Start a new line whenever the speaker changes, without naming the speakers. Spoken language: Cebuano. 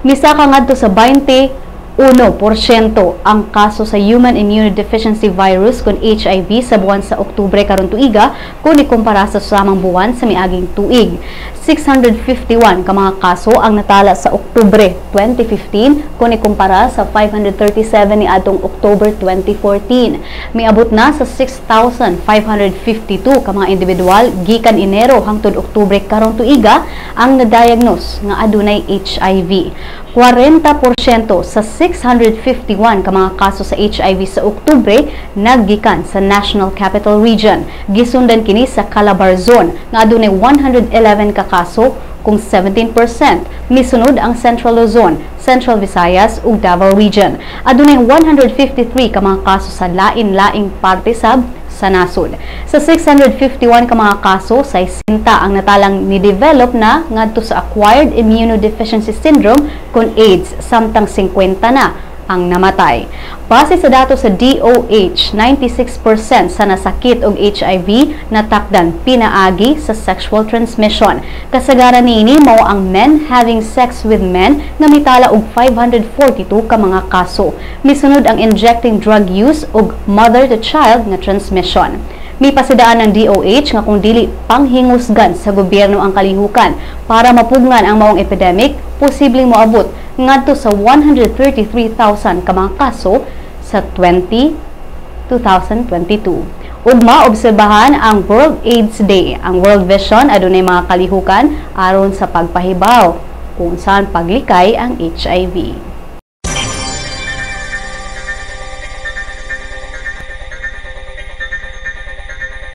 Misaka ngadto sa 21% ang kaso sa Human Immunodeficiency Virus kon HIV sa buwan sa Oktubre karon tuiga kung ikumpara sa samang buwan sa miaging tuig. 651 ka mga kaso ang natala sa Oktubre 2015 kung ikumpara sa 537 ni adtong October 2014. Miabot na sa 6,552 ka mga individual gikan Enero hangtod Oktubre karon tuiga ang na-diagnose nga adunay HIV. 40% sa 651 ka mga kaso sa HIV sa Oktubre naggikan sa National Capital Region. Gisundan kini sa Calabarzon nga adunay 111 ka kaso kung 17%. Misunod ang Central Luzon, Central Visayas ug Davao Region. Adunay 153 ka mga kaso sa lain-laing parte sab sa nasod. Sa 651 ka mga kaso, 60 ang natalang ni-develop na ngadto sa Acquired Immunodeficiency Syndrome kon AIDS, samtang 50 na ang namatay. Base sa datos sa DOH, 96% sa nasakit og HIV natakdan pinaagi sa sexual transmission. Kasagaran niini mao ang men having sex with men nga mitala og 542 ka mga kaso. Misunod ang injecting drug use ug mother to child nga transmission. Mipasidaan ng DOH nga kung dili panghingusgan sa gobyerno ang kalihukan para mapugngan ang maong epidemic, posibleng moabot ngadto sa 133,000 ka mga kaso sa 2022. Ugma obserbahan ang World AIDS Day. Ang World Vision adunay mga kalihukan aron sa pagpahibaw kung saan paglikay ang HIV.